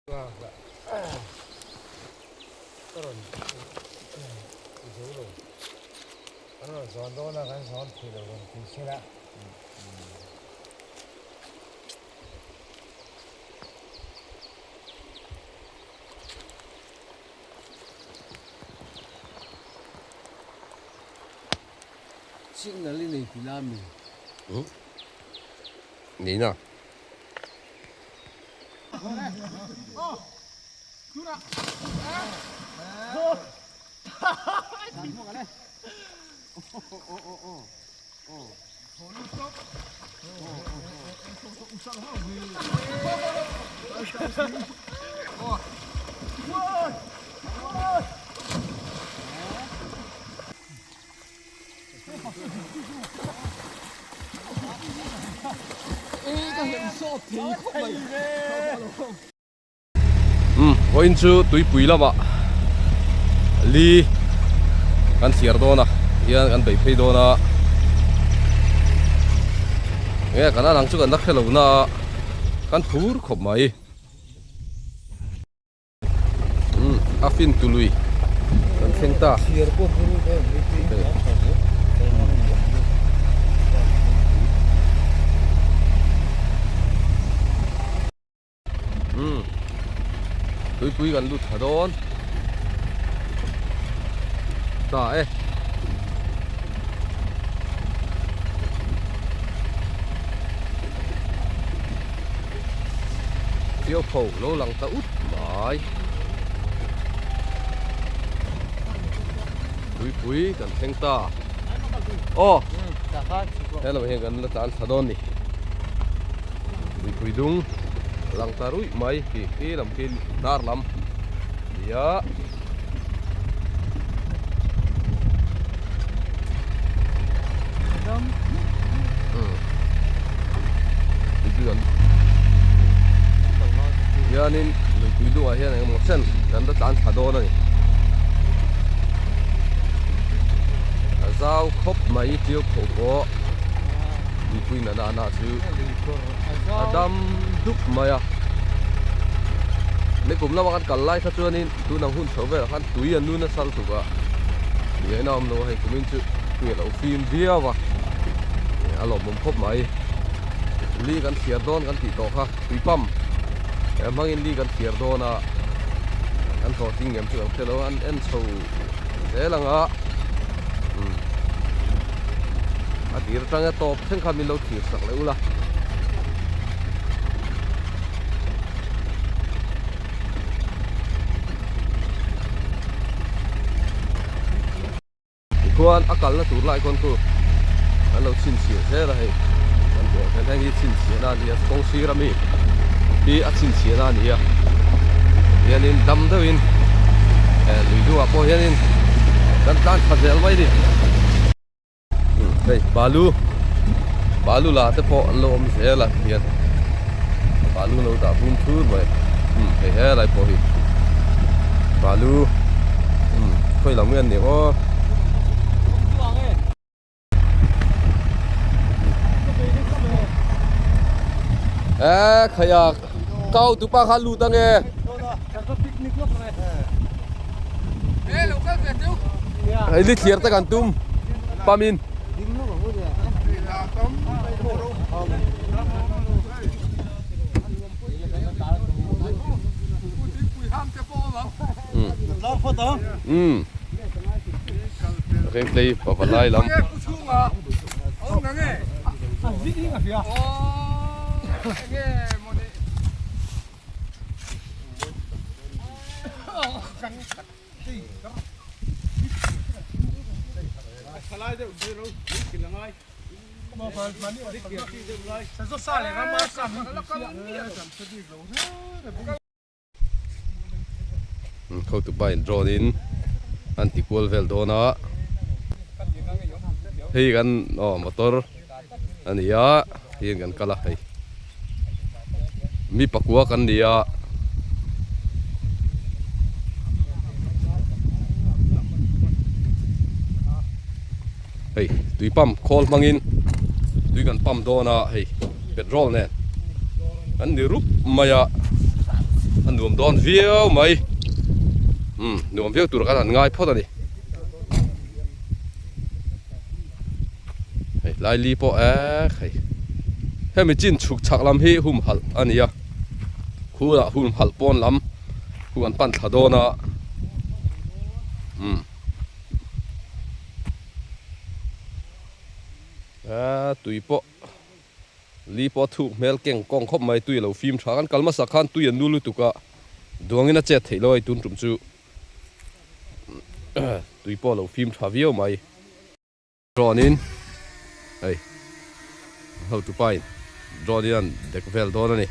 Ka rawn ti zo lo. Kan rawn zawn dawn a, kan zawn thei lo rawn ti se la. Signal i nei tih la mi? Nei na. Umm vawiin chu tuipui lamah li kan thliar dawn a hian kan beih phei dawn a enge kan a lang chu kan la hre lo na a kan phur khawp mai. Umm a fin tului kan thleng ta. Umm tuipui kan lut tha dawn ta e. Fiau pho lo lang ta ut mai. Tuipui kan thleng ta. Aw hello hian kan la tlan thla dawn ni. Tuipui dung lang ta ruih mai khi khi lam khi hnar lam nia. Hianin luipui duhah hian engemaw chen kan la tlan thla dawn a ni. A zau khawp mai tiu kho pawh luipui na nana chu a dam dup mai a. Nikum lama kan kal lai kha chuanin tun ang hun chho velah khan tui an nu nasa lutuk a, tui a inawm lo a hei kumin chu tui a lo fim viau a, a lawmawm khawp mai. Li kan thliar dawn kan tih tawh kha tui pump he hmangin li kan thliar dawn a, kan hlawhtling ngem chu kan hre lo a, an en chho zel ang a, umm a tir atanga tawp thleng khan min lo thlir sak leh ula. Tikhuan a kalna tur lai khawn khu an lo chhinchhiah zel a hei kan hmuh ang hian heng hi chhinchhiahna a ni a kawng sir ami hi a chhinchhiahna a ni a hianin dam deuhin eh lui dungah pawh hianin kan tlan tha zel mai a ni. Hei balu balu lah te pawh an lo awm zel a hian balu lo dah bum thur mai umm hei helai pawh hi balu umm khawi lam nge an nih aw. E khaia kau tupa kha lut ange. Hei li thliar te kan tum pamin. Um. Rengtlei pavalai lam. Hotupa in drone in an ti kual vel dawn a hei kan aw motor a ni a hian kan kal a hei mi pakua kan ni a. Hei tui pump khawl hmangin tui kan pump dawn a hei petrol nen kan ni rup mai a a nuam. nuam dawn viau mai umm nuam viau tur kan han ngai phawt a ni hei lai li pawh ek hei hemi chin chhuk chhak lam hi humhalh a ni a khulah humhalh pawn lam khu an pan thla dawn a umm. A tui pawh li pawh a thuk hmel keng kawng khawp mai tui a lo fim tha kan kal hmasa khan tui a nul lutuk a duangin a chet theih lo a tun tum chu tui pawh a lo fim tha viau mai. Drone in hei hotu pa in drone in an dek vel dawn a ni.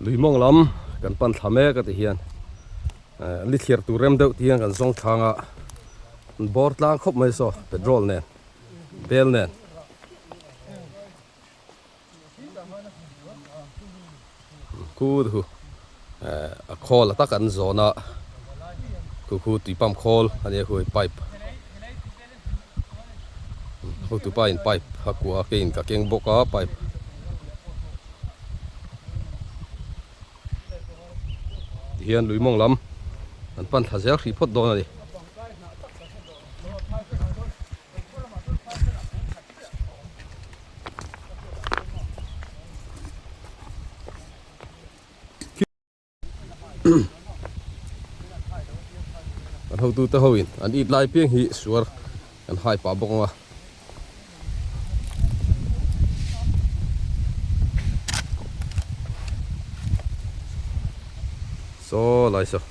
Lui mawng lam kan pan thla mek a ti hian li thliar tur rem deuh ti hian kan zawng thlang a bawr tlang khawp mai saw petrol nen bel nen. Khu chu a khawl a tak an zawn a khu khu tui pump khawl a nia khu hei pipe hotupa in pipe a kuah a keiin ka keng bawk a pipe tihian lui mawng lam an pan thla zel hrih phawt dawn a ni. An hotute ho in an it lai piang hi suar an hai pah bawk ang a. Saw lai saw.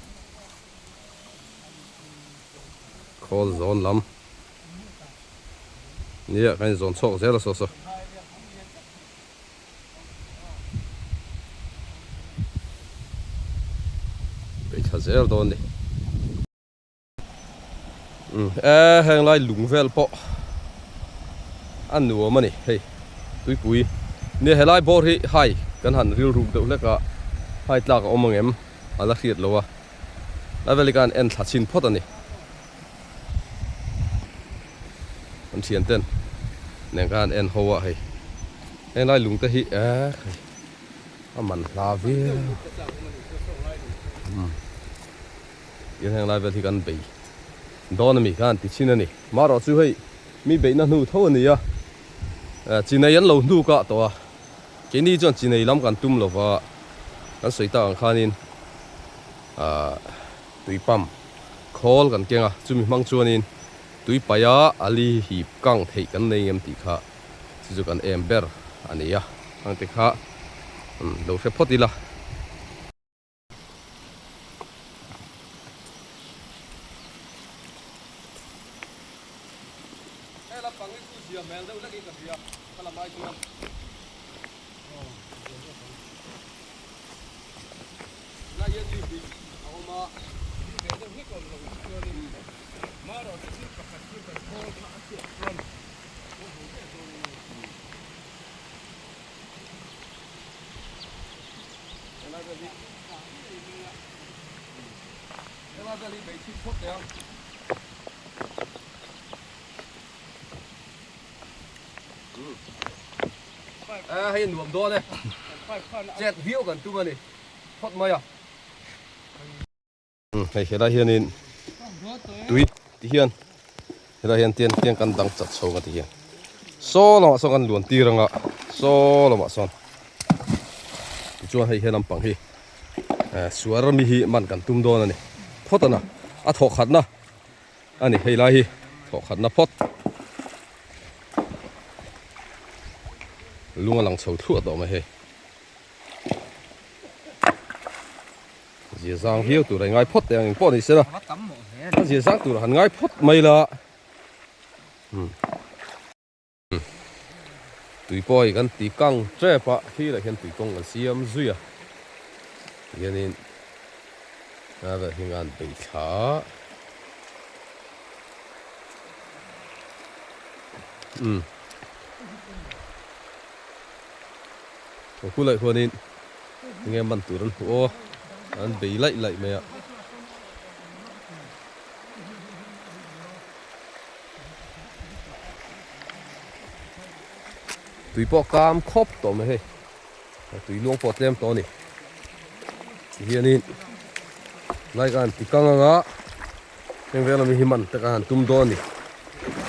Khawl zawn lam. Nia kan in zawn chhuak zel a saw saw. Bei thla zel dawn ni. Umm e heng lai lung vel pawh a nuam a ni hei tuipui nia helai bawr hi hai kan han rilruk deuh hlek a hai tlak a awm ang em a la hriat lo a lai vel hi khan en thla chhin phawt a ni. An thian ten nen khan en ho a hei heng lai lung te hi eh hei a man hla viau umm tin heng lai vel hi kan bei dawn ami khan ti chhin a ni marawh chu hei mi beihna hnu tho a ni a eh chinei an lo hnuk ah tawh a keini chuan chinei lam kan tum lova kan sawi tak ang khanin ah tui pump khawl kan keng a chumi hmang chuanin tui paih a ali hip kang theih kan nei ngem tih kha chu chu kan em ber a ni a hang te kha lo hre phawt ila. He lampang hi chu zia hmel deuh lekin ka hria ka lam ai chuan. Lai hian mi hnih a awm a. Ni ve deuh hlek awm lo chuanin marawh chu thil pakhat chu kan khawl kha a chhuak chuan a hmu ve dawn a ni. Helai vel hi helai vel hi bei chhit phawt teh ang. A hei nuam dawn e chet viau kan tum a ni phawt mai a hei helai hianin tui ti hian helai hian tian tiang kan dang chat chho nga ti hian saw lamah sawn kan luan tir anga saw lamah sawn tichuan hei he lampang hi suar mi hi man kan tum dawn a ni phawt a na a thawh khatna a ni hei lai hi thawh khatna phawt lung a lang chho thluah tawh mai hei zia zang viau tur a ngai phawt teh ang engpawh ni sela a zia zang tur han ngai phawt mai la tui pawh hi kan ti kang tep a khi lah hian tui kawng kan siam zui a hianin a vel hi an bei thla a. Aw khulai khuanin enge man tur an hmuh aw an bei laih laih mai a. Tui pawh kam khawp tawh mai hei tui luang pawh tlem tawh a ni tihianin lai ka han ti kang anga heng vel ami hi man te ka han tum dawn a ni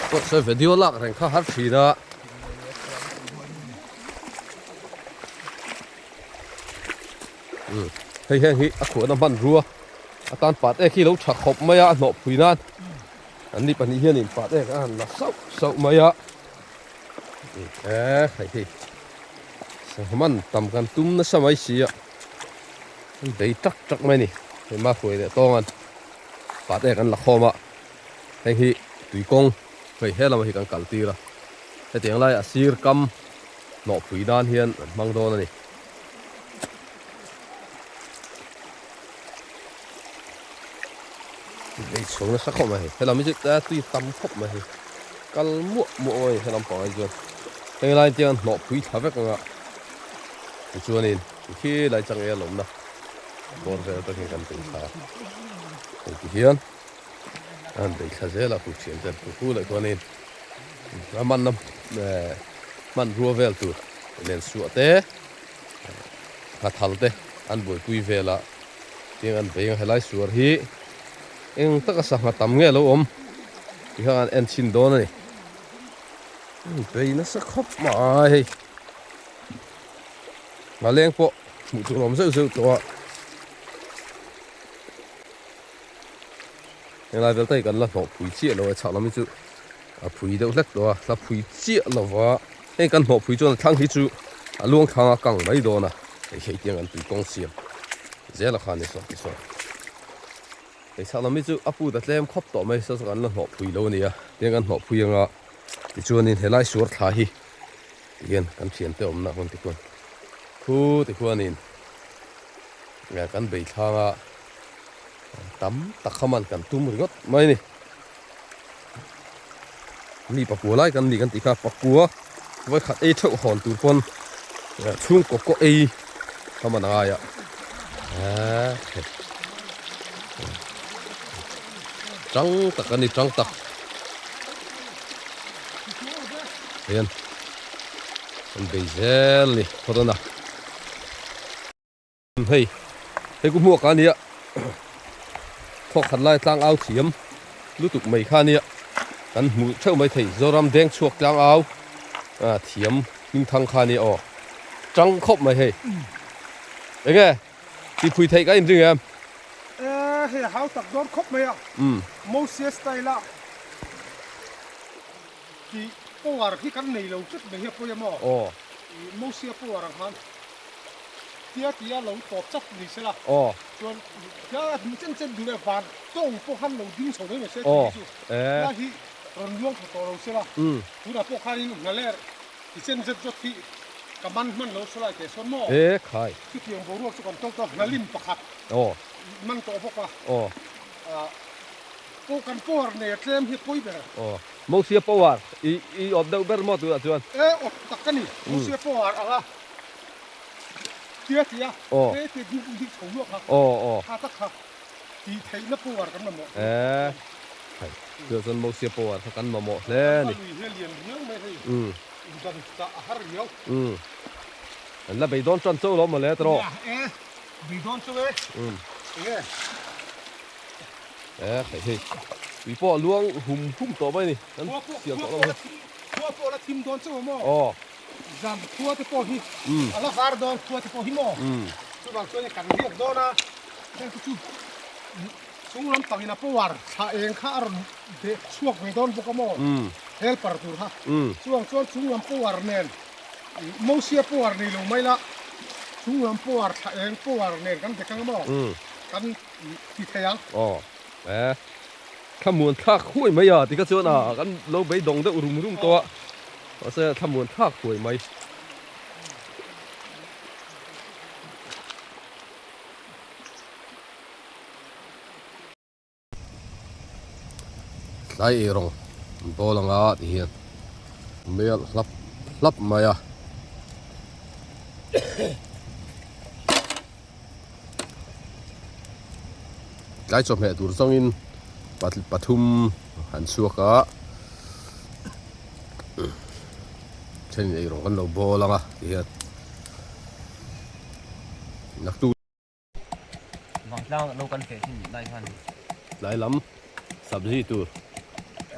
pawh sawi video lak reng kha har thin a. Hei heng hi a khuahna hmanrua atan pat ek hi lo tha khawp mai a a hnawh phui nan an ni pahnih hianin pat ek a han la sauh sauh mai a e hei hi sangha man tam kan tum nasa mai si a an bei tak tak mai a ni hei ma hruai leh tawng an pat ek an la khawm a heng hi tui kawng hei he lamah hi kan kal tir a hetiang lai a sir kam hnawh phui nan hian an hmang dawn a ni. Ei chhung nasa khawp mai hei helam hi chu tui tam khawp mai hei kal muah muah mai helam pang ah chuan heng lai te hian hnawh phui thla vek anga tichuanin khi lai chang e a lawmna bawr vel te khi kan bei thla a hei ti hian a han bei thla zel a hu thian te hu hu leh chuanin a manna hmanrua vel tur len suah te. Nghathal te an buaipui vel a tiang an bei ang helai suar hi eng taka sangha tam nge lo awm ti kha an en chhin dawn a ni bei nasa khawp mai hei nghaleng pawh hmuh tur awm zeuh zeuh tawh a helai vel te hi kan la hnawh phui chiah lo a chhak lam hi chu a phui deuh hlek tawh a la phui chiah lo va. Hei kan hnawhpui chuan a thlang hi chu a luang thlang a kang mai dawn a, hei hei tiang an tui kawng siam zel a kha ni saw ti saw. Hei chhak lam hi chu a put a tlem khawp tawh mai saw saw kan la hnawhpui lo a ni a, tiang kan hnawhpui anga tichuanin helai suar thla hi tihian kan thiante awmna hmun tikhuan khu tikhuanin kan bei thlang a tam tak kha man kan tum ringawt mai a ni. Mi pakua lai kan ni kan tih kha pakua vawi khat ei theuh hawn tur pawn chhungkaw kaw ei kha man a ngai a eee hei tang tak a ni tang tak hian an bei zel a ni phawt a Hei hei ku hmuak a nia thawk khat lai tlang au thiam lutuk mai kha nia kan hmu theuh mai thei Zoram deng chhuak tlang au a thiam hming thang kha nia aw tang khawp mai hei enge ti phui theih ka inring em e hei hau tak dawn khawp mai a Moses style a ti power hi kan nei lo tlat mai hi a pawi a maw Mosia power ang khan Tia tia lo tawp chak ni se la chuan tia duh chen chen duh leh van tawng pawh khan lo ding chho mai mai se tih chu lai hi rawn luang tha tawh lo se la tunah pawh khanin nghaler ti chen zet zawt hi ka man hman lo saw lai teh sawn maw chutiang boruak chu kan tawk tawh nghalim pakhat man tawh bawk a pawh kan power nei a tlem hi a pawi ber. Mosia power i awt deuh ber maw tunah chuan? E awt tak ka ni Mosia power anga. Tia tia te te ding ding chho luak kha tha tak kha tih theihna power kan mamawh e hei chu chuan Mosia power kha kan mamawh hle a ni lui hi a lian riau mai hei indan chah a har riau an la beidawn tan chauh lo mawle tawh e beidawn chauh e enge e hei hei tui pawh a luang hum hum tawh mai a ni kan siam tawh lo hei khua pawh la thim dawn chauh a maw Zam khua te pawh hi a la var dawn khua te pawh hi maw chuvang chuan kan riak dawn a heng te chu chung lam pangin a power thla eng kha a rawn beh chhuak ve dawn bawk a maw helper tur kha chuvang chuan chung lam power nen Mosia power nei lo mai la chung lam power thla eng power nen kan bek ang a maw kan ti thei ang. Aw e thlamuan thlak huai mai a tikha chuan a kan lo beidawng deuh rum rum tawh a. Mahse thlamuan thlak huai mai. Tlai ei rawng an bawl anga ti hian mei alh hlap hlap mai a. Tlai chawhmeh tur zawngin pathum an chhuak a thenin eirawng kan lo bawl ang a tihian naktuk Vangtlang lo kan feh thin lai khan. Tlai lam sabzi tur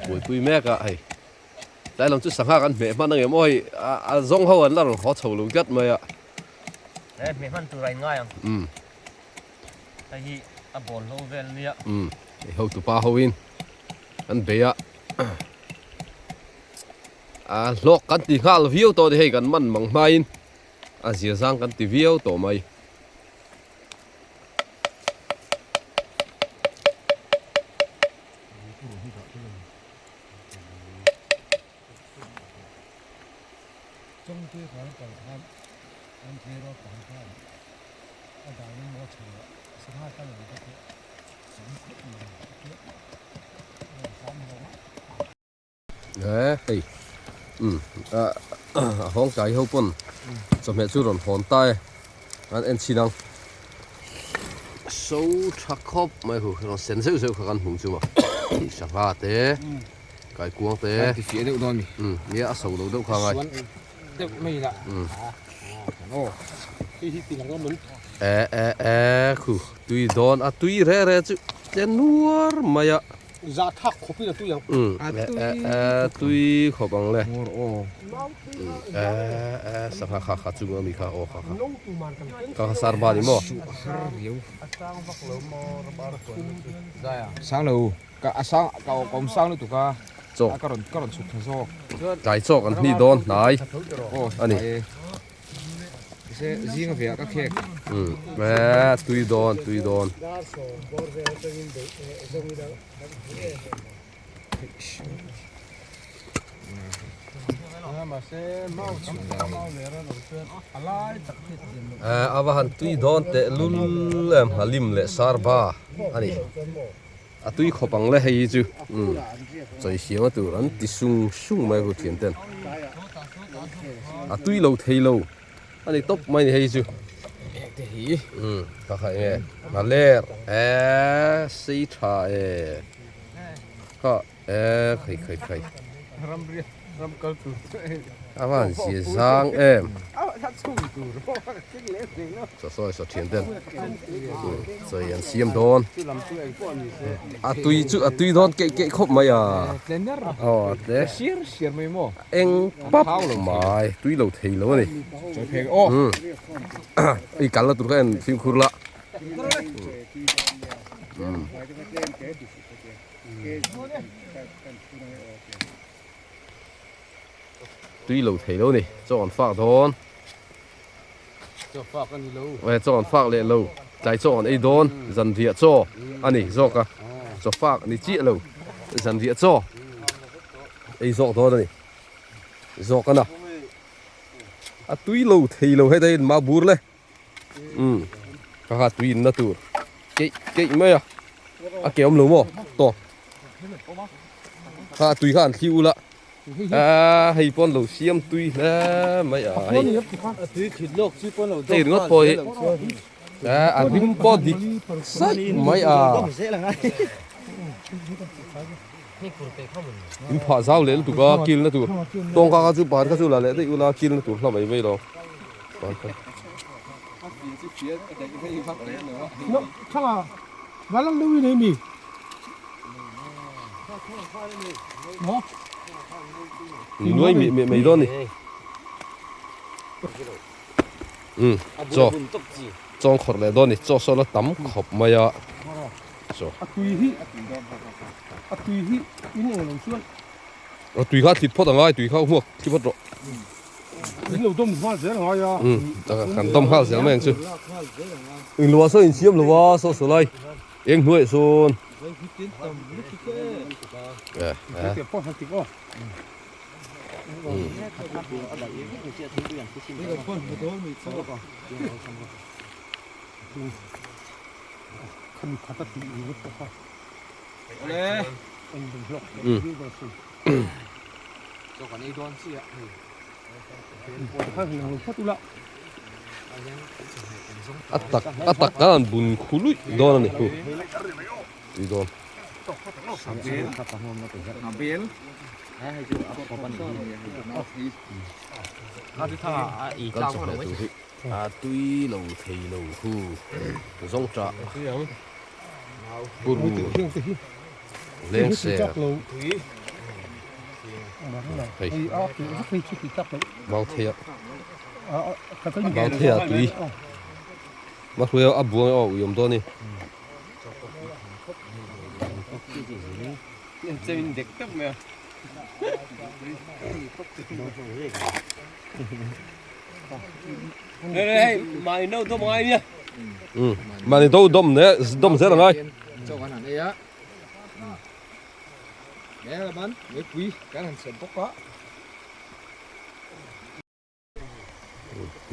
buaipui mek a hei tlai lam chu sangha kan hmeh hman angem aw hei a zawng ho an la rawn haw chho lo tlat mai a. He hmeh hman tur a in ngai ang. Hei hi a bawl hlo vel nia. Umm hei hotu pa ho in an bei a a hlawk kan ti nghal viau tawh a ni hei kan man mang hmain a zia zang kan ti viau tawh mai. He hei umm ah a hawng kai ho pawn chawhmeh chu rawn hawn ta e an en chhin ang so tha khawp mai hu rawn sen zeuh zeuh kha kan hmuh chu maw sangha te kaikuang te ti fiah deuh dawn a ni umm nia a so lo deuh kha ngai deuh mai la umm aw hei hi ti lang lam an e e e khu tui dawn a tui re re chu tle nuar mai a. Za thak khawp in a tui ang. Umm e e e tui khawp ang le. E e sangha kha kha chung ami kha aw kha kha. Kha kha sar ba ni maw. Sang lo ka a sang ka awm sang lutuk a Chaw. Ka rawn ka rawn chhuk thla zawk. Tlai chaw kan hni dawn hnai a ni. Zing ve ah ka khek. Umm e tui dawn tui dawn. E a va han tui dawn teh lul em halim leh sarba a ni. A tui khawp ang le hei hi chu umm chawi siam a tur an ti sung sung mai hu thian ten a tui lo thei lo a ni tawp mai ni hei hi chu umm ka kha eng nge a ler eee sei tha e kha eee khai khai khai a van zia zang em. Chaw sawi saw thian ten chawi an siam dawn a tui chu a tui dawn keih keih khawp mai a aw a tle eng pap mai tui lo thei lo a ni i kal na tur kha en fimkhur la tui lo thei lo a ni chaw an fak dawn. Chaw fak a ni lo. Aw chaw an fak leh lo. Tlai chaw an ei dawn. Zanriah chaw a ni zawk a. Chaw fak a ni chiah lo. Zanriah chaw ei zawk dawn a ni. Zawk a na. A tui lo thei lo heta in mah bur le. Umm kha kha tui in na tur keih keih mai a. A ke awm lo maw? Tawp. Kha tui kha an thli ul a. A hei pawn lo siam tui hle mai a hei hei ringawt pawh hi a rim pawh dik saih mai a in phah zau leh lutuk a kilna tur tawngka kha chu pan kha chu la leh daih ula kilna tur hla mai mai lo pan kha. Nuai mih mih mai dawn ni. Um chaw chawng khawrh leh dawn ni chaw sawn a tam khawp mai a chaw. A tui hi a tui hi in eng lo chuan. A tui kha thlit phawt a ngai tui kha hmuak thli phawt rawh. In lo dawm nghal zel a ngai a. Um kan dawm nghal zel mai ang chu. Englo ah sawn insiam lo a saw saw lai eng hnuaiah sawn. A tak a tak kan han bun khu luih dawn a ni hu tui dawn. Kan chawhmeh tur hi a tui lo thei lo hu zawng tah puru leng ser hei mauthei mauthei ah tui mahruai a buang aw ui awm dawn a ni. Mahni do dawm ne dawm zel angai.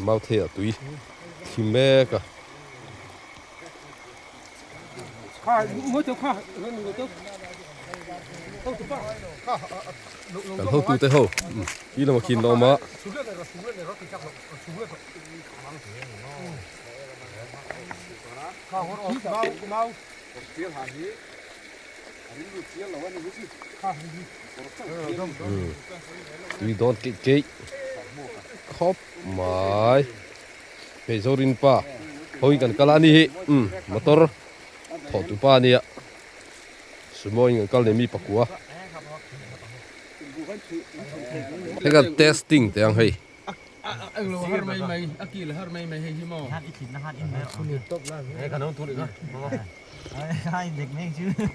Mauthei a tui thli mek a. Kan hotute ho khi lama khi an awm a. Tui dawn keih keih khawp mai hei Zorin pa hawi kan kal a ni hi motor thawh tu pa ania sumo in kan kal nei mi pakua hei kan testing teh ang hei.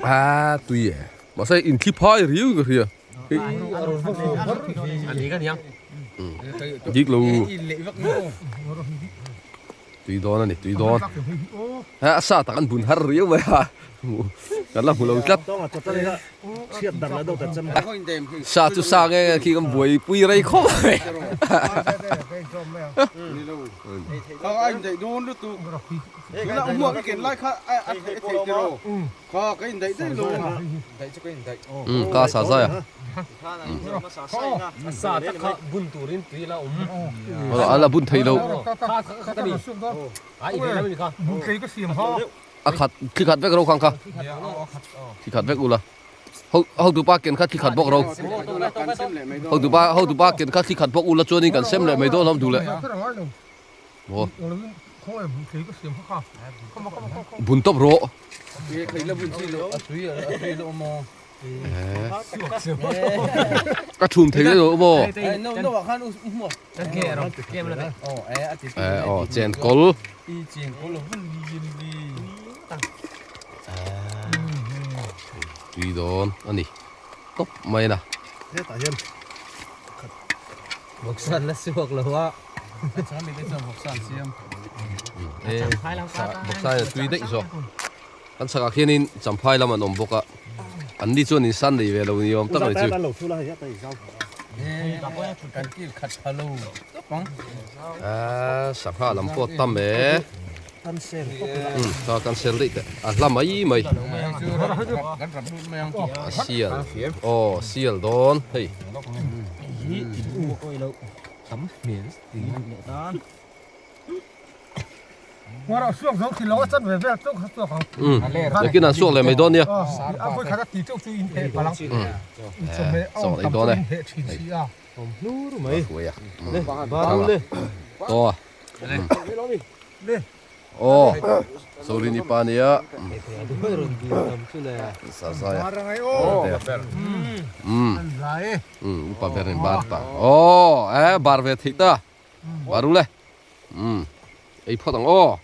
A tui e mahse in thli phai riau ka hria dik lo tui dawn a ni tui dawn he a sa tak an bun har riau mai a kan la hmu lo tlat sa chu sa nge nge khi kan buai pui rei khawp mai Ka sa zai a. A la bun thei lo. A khat thli khat vek ro khang kha. Thli khat vek ula. Hotu pa ken kha thli khat bawk ro. Hotu pa hotu pa ken kha thli khat bawk ula chuanin kan sem leh mai dawn hlawm duh leh. Maw? Bun tawp rawh. Ka thum thei lo maw? Aw chen kawl. Tui dawn a ni tawp mai na. Bawksan la suak lo a. Bawksain a tui daih zawk. Kan chhakah khianin Champhai lam an awm bawk a, an ni chuan insan nei ve lo ni awm tak mai chu. Sangha lam pawh tam e. Ka cancel daih teh a hla mai mai. A sial aw sial dawn hei. Tam hmel ti leh tan. Ngawrah suak zo thil lo a chan ve vel chauh kha suak ang. Um nakin an suak leh mai dawn nia. A vawi khat a ti chauh chu in heh palh ang. In chawhmeh a awm tam chu in heh thin si a. Awm hlur mai. Baru le. To a. Le. Aw Zorini pa nia. Sa zai a. Um. Um upa ber in bar ta. Aw eh bar ve theih ta. Baru le. Um ei phawt ang aw.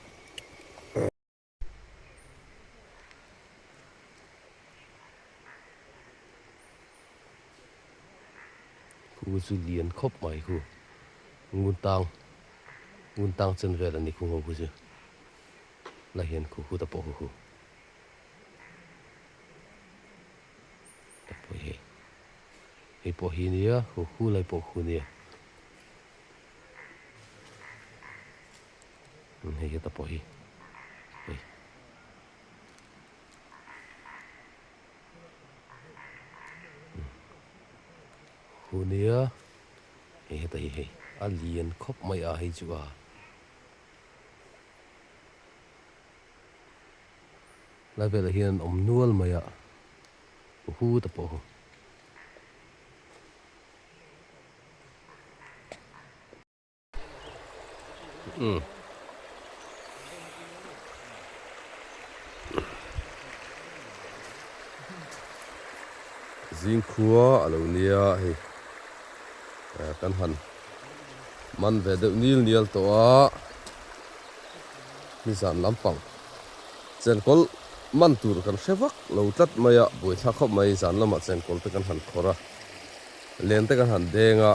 Khu chu lian khawp mai khu ngun tang ngun tang chen vel a ni khu ho khu chu la hian khu khu ta pawh khu khu ta pawh hi hei pawh hi nia khu khu lai pawh khu nia hei hi ta pawh hi hei. Hu nia hei heta hi hei a lian khawp mai a hei chu a. Lai velah hian an awm nual mai a hu ta pawh. Um. Zing khua a lo nia hei kan han man ve deuh nil nial tawh a nizan lampang chenkawl man tur kan hre vak lo tlat mai a buaithlak khawp mai zan lamah chenkawl te kan han khawrh a len te kan han deng a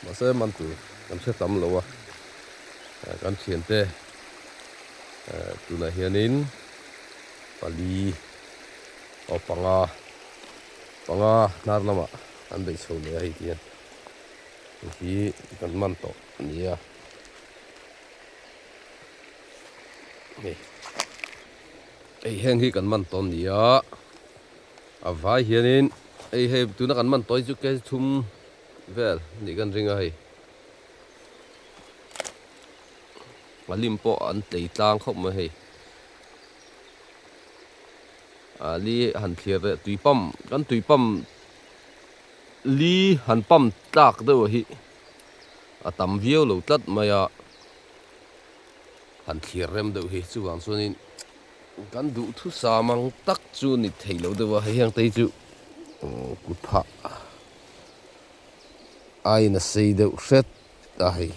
mahse man tur kan hre tam lo a kan thiante tunah hianin pali aw panga panga hnar lamah an beih chho leh a hei ti hian hei hi kan man tawh a ni a hei hei heng hi kan man tawh a ni a a vai hianin hei hei tuna kan man tawh hi chu kg thum vel nih kan ring a hei a lim pawh an tlei tlang khawp mai hei a li han thlir leh tui pump kan tui pump li han pump tlak deuh hi a tam viau lo tlat mai a han thlir rem deuh hi chuvang chuanin kan duhthusam ang tak chu ni thei lo deuh a hei heng te hi chu kut phah aiin a sei deuh hret a hei.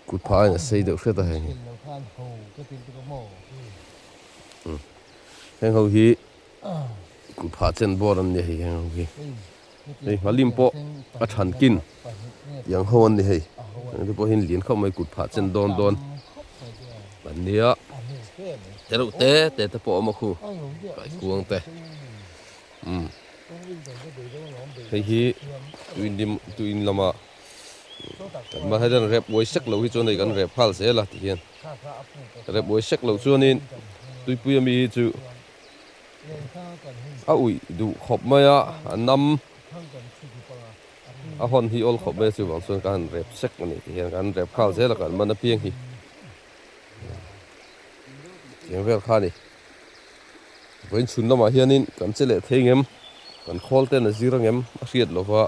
Kut phah aiin a sei deuh hret a hei. Heng ho hi kut phah chen bawr an ni hei heng ho hi. Hei nghalim pawh a than kin tiang ho an ni hei. Heng te pawh hi lian khawp mai kut phah chen dawn dawn an nia. Te reuh te te te pawh a awm a khu kaikuang te. Umm hei hi tuilim tuin lama kan hma hian rep uai sek lo hi chuan hei kan rep nghal zel a ti hian rep uai sek loh chuanin tuipui ami hi chu a uih duh khawp mai a a nam a hawn hi awl khawp mai a chuvang chuan ka han rep sek a ni ti hian kan rep nghal zel a kan man apiang hi tiang vel kha a ni. Vawiin chhun lamah hianin kan che leh thei ngem, kan khawl ten a zir angem a hriat lo va,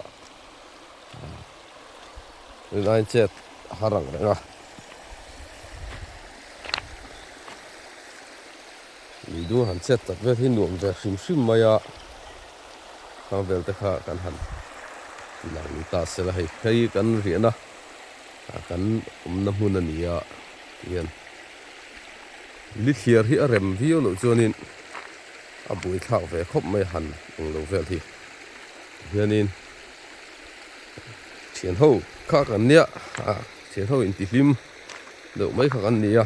rinaiin chet a har ang reng a. Lui dung han chet tak vel hi nuam ve hrim hrim mai a, khang vel te kha kan han ti lang ni ta se la hei, hei kan riahna kan awmna hmun a ni a tihian. Li thliar hi a rem viau loh chuanin a buaithlak ve khawp mai han eng lo vel hi hianin thian ho kha kan nia a thian ho intihlim deuh mai kha kan ni a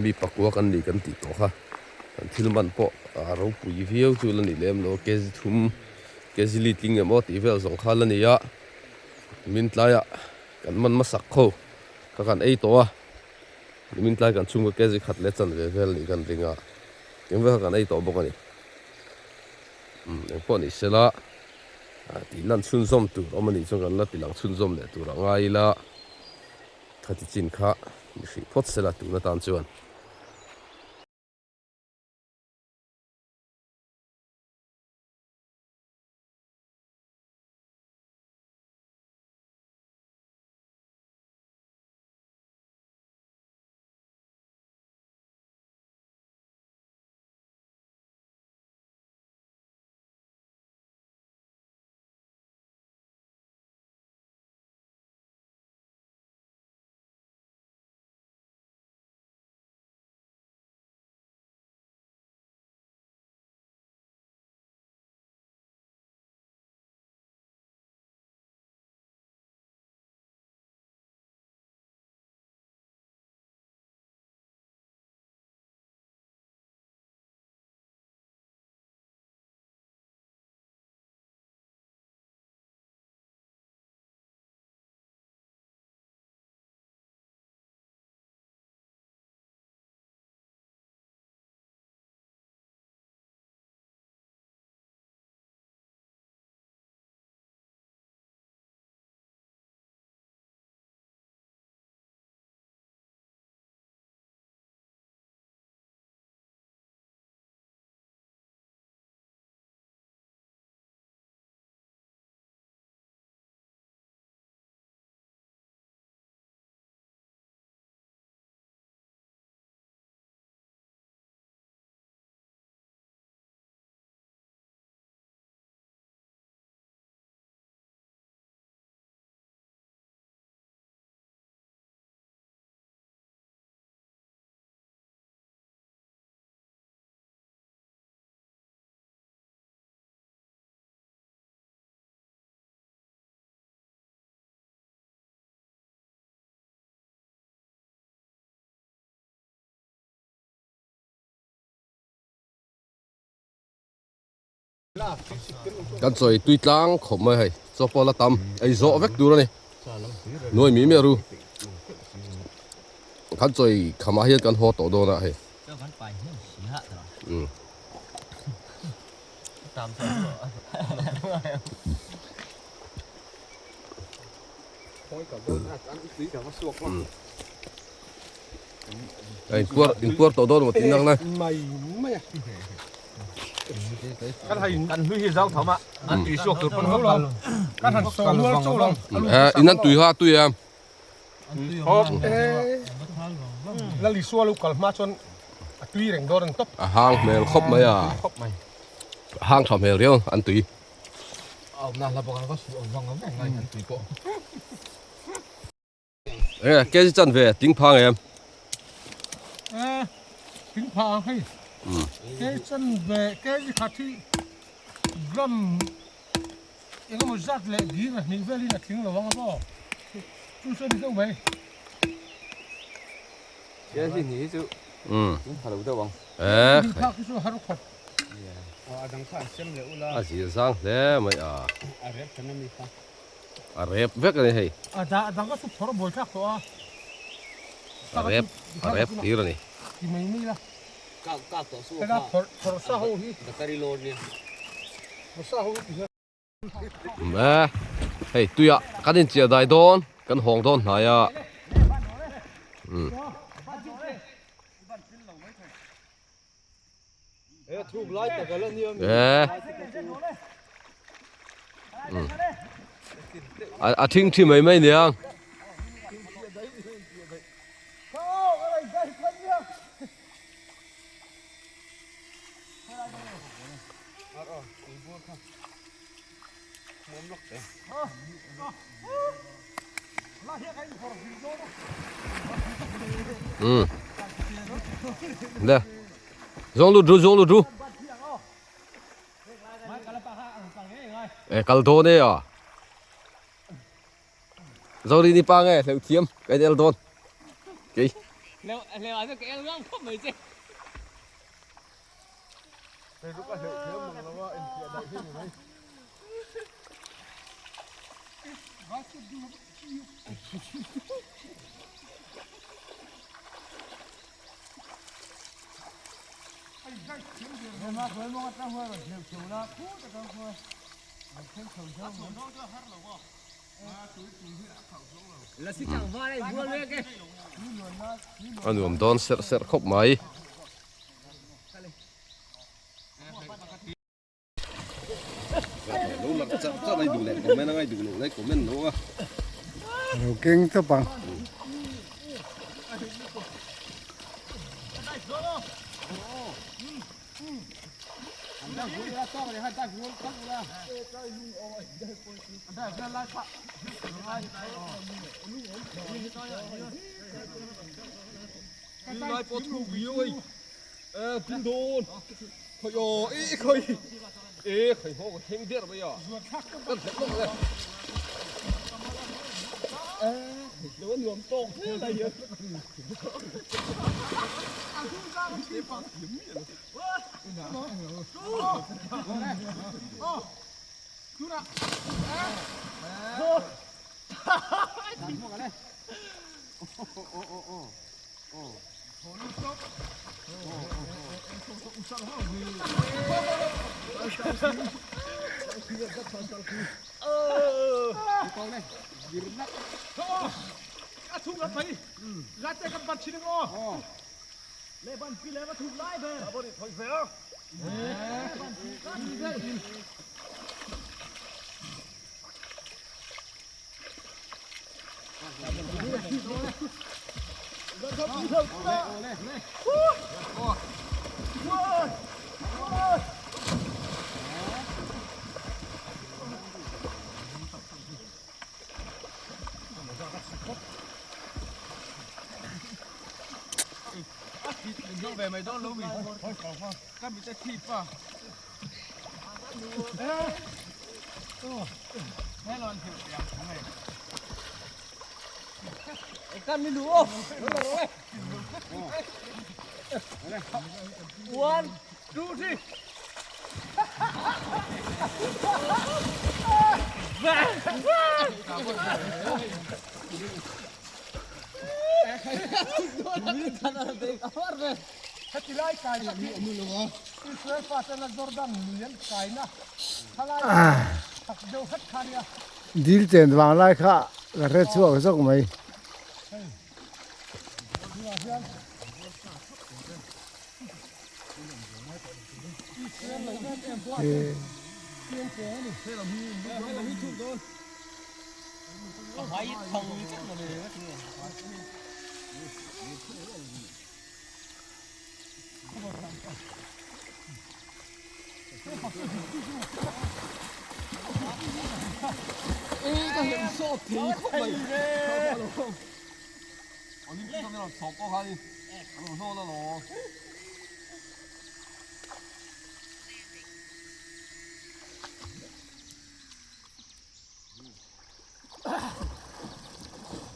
mi pakua kan ni kan tih tawh kha kan thil man pawh a ropui viau chu la ni lem lo kg thum kg li tling emaw tih vel zawng kha la ni a min tlaiah kan man hmasak kho. Ka kan ei tawh a, nimin tlai kan chhungkaw kg khat leh chanve vel nih kan ring a, eng vel kha kan ei tawh bawk a ni. Umm eng pawh ni sela tih lan chhunzawm tur awm a nih chuan kan la ti lang chhunzawm leh tur a ngai ila, khati chin kha ni hrih phawt sela tun atan chuan. Kan chawi tui tlang khawp mai hei chaw pawh la tam ei zawh vek tur a ni nuai mi miah ru kan chawi khamah hian kan haw tawh dawn a hei Ei puar in puar tawh dawn maw tih nak lai. Mai mai a. Kan hai kan hlui hi zau tham a an tui suak tur pawn ho lo. Kan han saw nual chaw lo. Eh in an tui ha tui em. Lal Isua lo kal hma chuan a tui reng dawn an tawp. A hang hmel khawp mai a. A hang tha hmel riau an tui. E kg chan ve ting phang em. E ting phang hei. Kg chan ve kg khat hi gram engemaw zat leh ding a hnih velin a tling lo ang a maw chu chu a ni deuh mai. Kg hnih hi chu ting pha lo deuh ang. E ting phak hi chu a har khawp. A zir zang hle mai a. A rep vek a ni hei. A dah dang a chu phawrh buai thlak tawh a. A rep a rep hlir a ni. Ti mai mai la. Kak kak tawh su kha. Phawrh phawrh sa ho hi. Battery load nia. Phawrh sa ho hi ti hian. E hei tuiah kan inchiah dai dawn kan hawng dawn hnai a. Umm. A thing thi mai mai nia. Ừ. Đây. Zong lut ru, zong lut ru. E kal dawn e a. Zori ni pa nge hleuh thiam ka en el dawn. Kei. Leo leo a ka el ngang khawp mai che. A nuam dawn serh serh khawp mai. Lo keng tawp ang. One, two, three. Heti lai kai tak hi Israel faten a Jordan lui an kaina thalai chak deuh hlek kha ania. Dil chen vang lai kha ka hre chhuak zawk mai.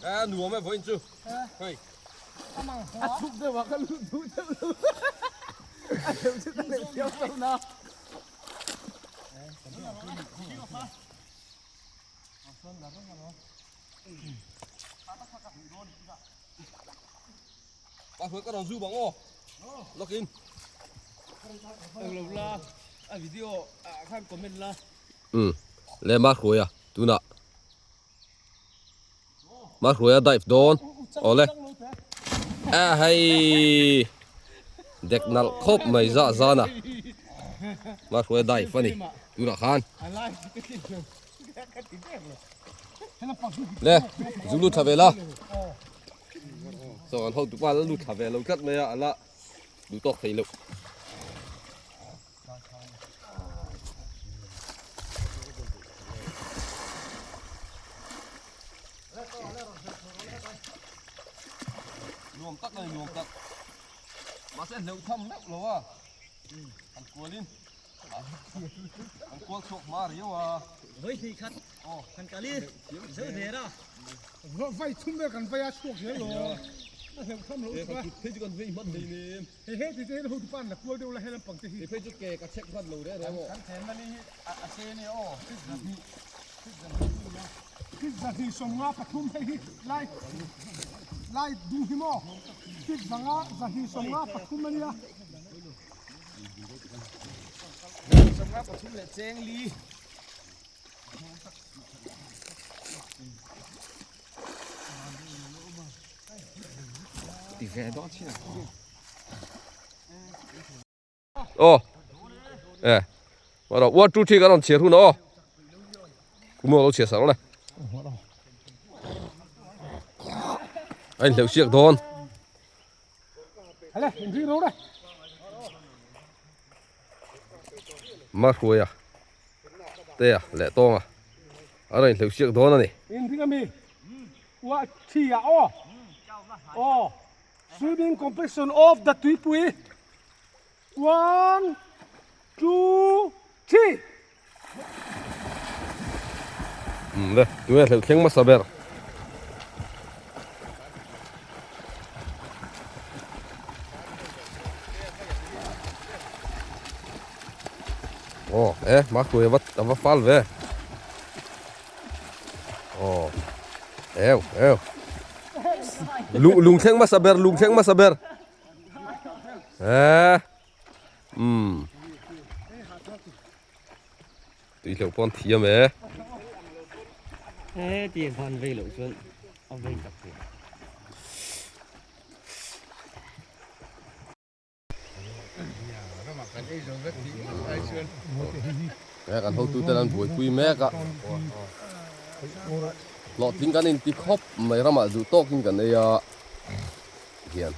A nuam e vawiin chu hei a chhuk deuh a ka lut duh deuh lo a deuh chu ka leh thiam lo na Pa hruai ka rawn zu bang aw lawkin lo la a video ah khan comment la le ma hruai a tunah ma hruai a dive dawn awle a hei dek nalh khawp mai zah zan a ma hruai a dive ani tunah khan le zu lut thla ve la saw an hotu pa la lut thla ve lo tlat mai a ala duh tawk thei loh. Nuam tak a ni nuam tak mahse hleuh tham meuh lo a an kualin an kual chhuak hma riau a. Vawi hnih khat kan kal i zo der a. Vai chhum vel kan vai a chhuak zel lo a hleuh tham loh chu a. Phei chu kan vei hman hlei nem. Hei he ti te hian hotu pan la kual deuh la he lampang te hi. Hei phei chu ke ka check hman lo reng reng aw. Kan chenna li hi a che ania aw fit zahnih fit zahnih ania. Fit zahnih sawmnga pathum hei hi lai lai dung hi maw fit zanga zahnih sawmnga pathum ania. Sawmnga pathum leh cheng li. Aw e rawh one two three kan rawn chhiar hun aw kum lo chhiar sak rawh le a inhleuh siak dawn Mahruaia te a leh tawnga a rawn inhleuh siak dawn a ni. Inring a mi? Ua thi ah aw. Aw. Swimming competition of the Tuipui. One, two, three. Le, tunge hleuh thleng hmasa ber. Aw, e, ma hruai ava ava fal ve. Aw, eu, eu. Lung lung thleng hmasa ber, lung thleng hmasa ber. E, um. Tui hleuh pawh an thiam e. He tiang khan vei loh chuan a vei tak tur. He kan hotu ten an buaipui mek a. Hlawhtling kan inti khawp mai ramah duh tawkin kan ei a hian.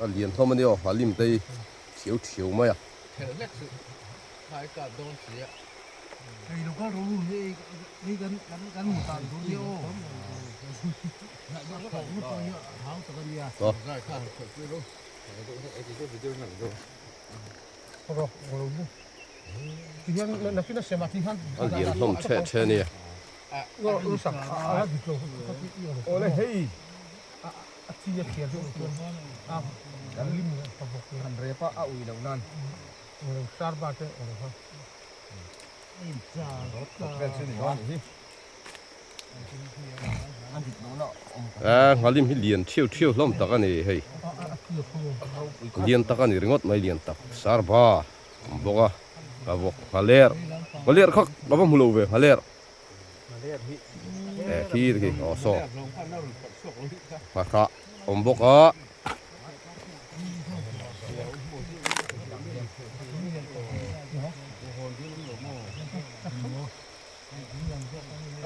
A lian hlawm a ni aw, a lim te hi thiau thiau mai a. A lian hlawm chhe chhe a nia. Chi a thiar deuh chuan a kan lim a bawk han rep a a ui loh nan sar ba te awm ha A nghalim hi lian thiau thiau hlawm tak a ni hei lian tak a ni ringawt mai lian tak sar ba awm bawk a ka vawk nghaler nghaler kha ka va hmu lo ve nghaler. Eh khi khi aw saw nghahrah awm bawk a.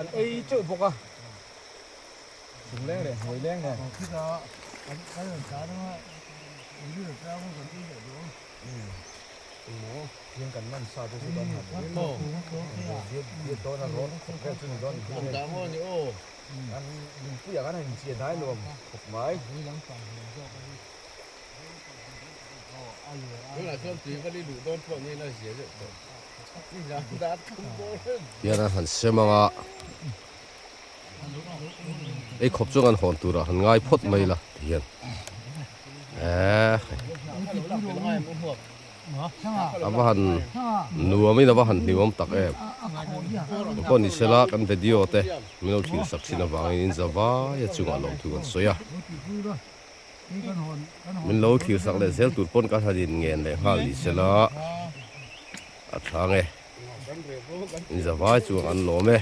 An ei teuh bawk a chung leng leh hnuai leng nen. Thing kan man sa te chu kan han biat biat dawn a rawn khawp vel chu ni dawn ni hi an lungpuiah khan a inchia dai nuam khawp mai. Tihian an han sem ang a ei khawp chuan an hawn turah han ngai phawt mai la tihian eehh. A va han nuamin a va han hlimawm tak em. Pawh ni sela kan video te min lo thlir sak thin avangin in za vai a chungah lawmthu kan sawi a. Min lo thlir sak leh zel tur pawn kan han in ngen leh nghal ni sela a thlang e. In za vai chuang an lawm e.